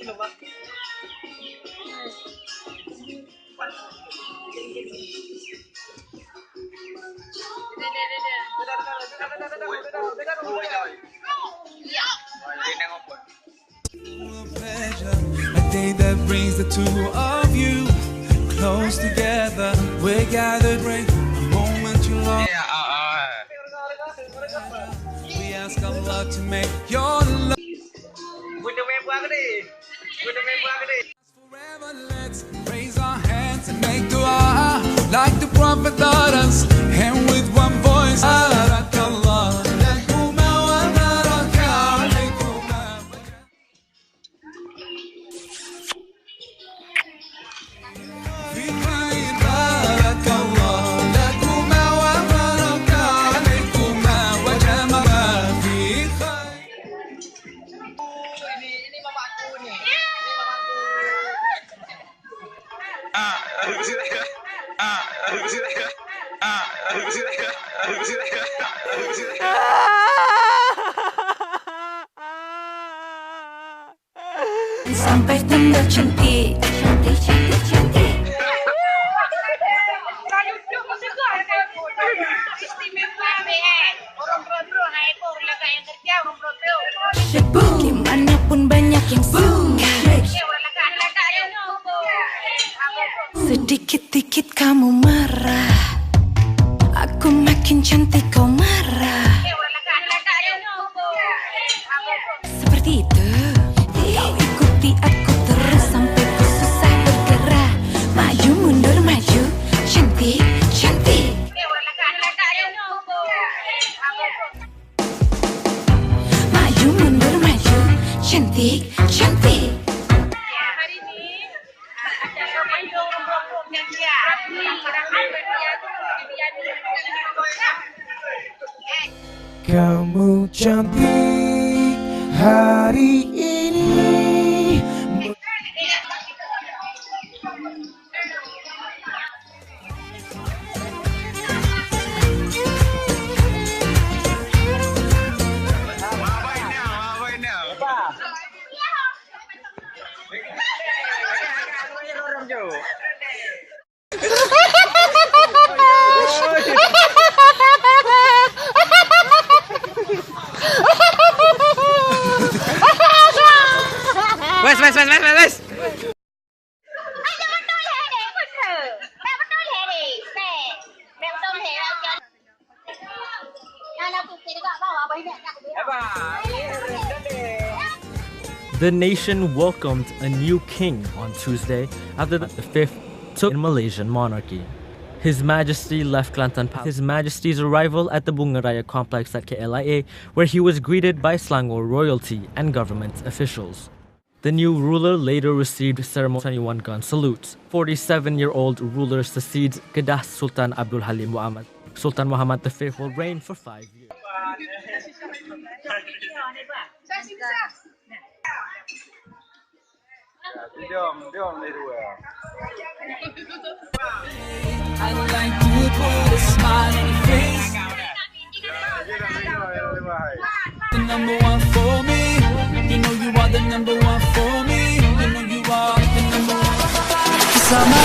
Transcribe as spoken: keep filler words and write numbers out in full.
A day that brings the two of you close together. We're gathered, break a moment you love. We ask Allah to make your love. Forever, let's raise our hands and make dua like the Prophet taught us, and with one voice, Barakallah lakuma wa baraka alaikuma. We crying, Barakallah lakuma wa baraka alaikuma wa jama'a fi khair. Ini, ini mamaku ni. Ini mamaku. Sampai tambah cantik, cantik, cantik, cantik. Istimewa, weh. Ureueng droe-droe hai boh lagak nyang kerja ureueng droe-droe. Boom. Bagaimanapun banyak yang suka. Sedikit-dikit kamu marah, aku makin cantik kau marah. Seperti itu. Kau ikuti aku terus sampai ku susah bergerak. Maju mundur maju, cantik, cantik. Maju mundur maju, cantik, cantik. Kamu cantik hari ini. Wes, wes, wes, wes, wes, wes. The nation welcomed a new king on Tuesday after the fifth took in Malaysian monarchy. His Majesty left Kelantan Palace. His Majesty's arrival at the Bunga Raya complex at K L I A, where he was greeted by Selangor royalty and government officials. The new ruler later received ceremonial twenty-one gun salutes. Forty-seven-year-old ruler succeeds Kedah Sultan Abdul Halim Muhammad. Sultan Muhammad the fifth will reign for five years. Jom, jom ni dua. I like to put a smile on your face. The number one for me. You know you are the number one for me. You know you are the number one. Sama